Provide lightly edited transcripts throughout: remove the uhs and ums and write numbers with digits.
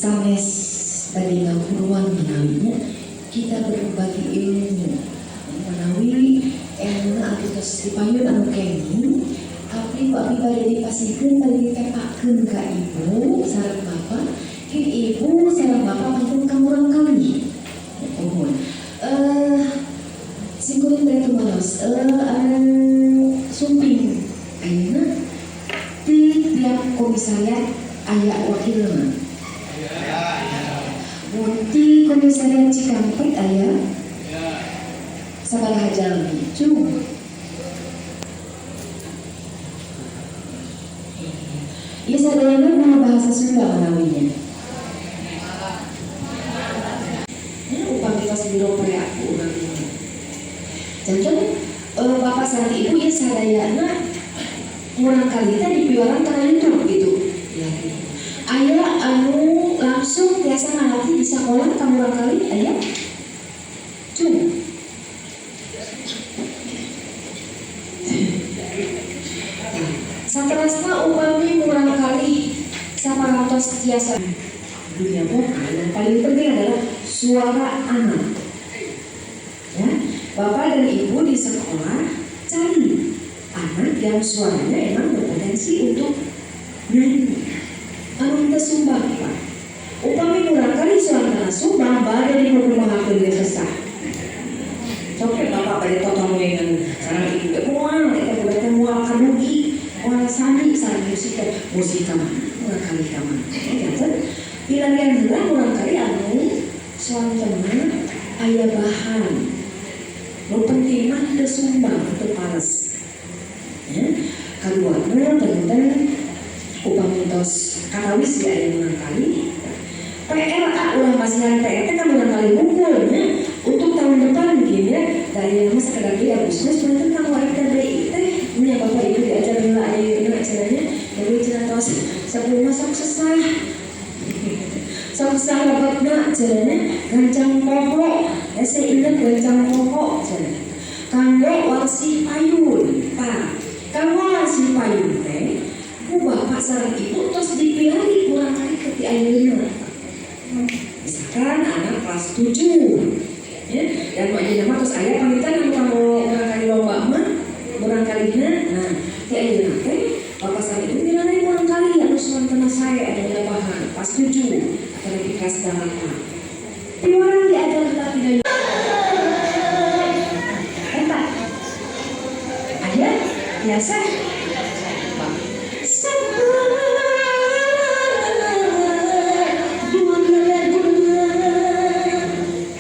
Sanes bade ngaguruan manawinya, kita berbagi ilmu. Manawi elmuna abdi tos dipayun anu kenging, tapi ku abdi bade dipasihkeun, bade ditepakeun ka ibu sareng bapak, ke ibu sareng bapak pantun ka murangkalih. Nuhun. Simkuring bade tumaros anu sumping ayeuna di tiap komisariat aya wakilna. Mun ti komisariat Cikampek aya sabaraha jalmi? Cung. Ieu sadayana guna bahasa Sunda manawinya. Ya, upami tos biro perilaku urang mah. Janten bapak sareng ibu ieu sadayana murangkalih teh dipiwarang kana YouTube gitu. Ya. Aya anu langsung tiasa ngalatih di sekolah ka murangkalih aya? Cung. Saterasna upami murangkalih saparantos tiasa dunia vokal, yang paling penting adalah suara anak. Ya, bapak dan ibu di sekolah cari anak yang suaranya emang berpotensi untuk nyanyi. Anu teu sumbang, Pak. Upami murangkalih suarana sumbang, bade dikukumahakeun ge sesah. Sok bapak bade totowengan sareng ibu ge moal, eta budak teh moal kadugi, moal sami sareng musik teh, musik ka mana, murangkalih ka mana. Janten pilarian heula murangkalih anu soantenna aya bahan. Nu penting mah teu sumbang, teu pales. Ya. Kaduana panginten upami tos katawis ya aya murangkalih PRA ulah masihan PR teh kan murangkalih hungkul nya untuk tahun depan mungkin ya, dari yang sekedar di Agustus panginten kanggo FTBI teh nya bapak ibu diajar heula ayeuna cenah jadi cenah tos sebelum masuk sesah sok sesah lebetna cenah gancang poho ya, saya ingat gancang poho cenah kanggo warsih payun. Tah, kanggo warsih payun teh ku bapak sareng ibu tos dipilari murangkalih ti ayeuna. Misalkan anak kelas 7 ya, dan mau ayeuna mah tos aya panginten anu kanggo murangkalih lomba mah murangkalihna. Nah, ti ayeuna teh bapak sareng ibu milari murangkalih anu suantena sae anu nyabahan kelas 7 atau di kelas 8. Piwarang diajar heula tina eta aya biasa.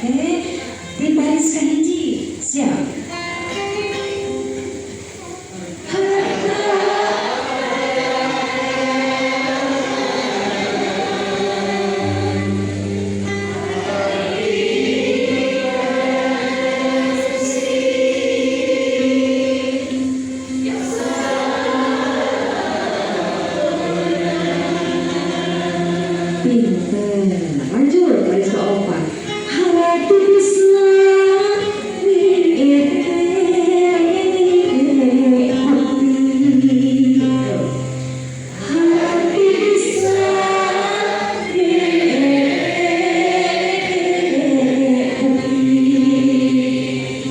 Oke, di baris kahiji siap. Pinter. Lanjut baris keempat. Hati bisa. Hati bisa.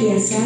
Biasa.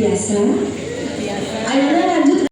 Tiasa. Ayeuna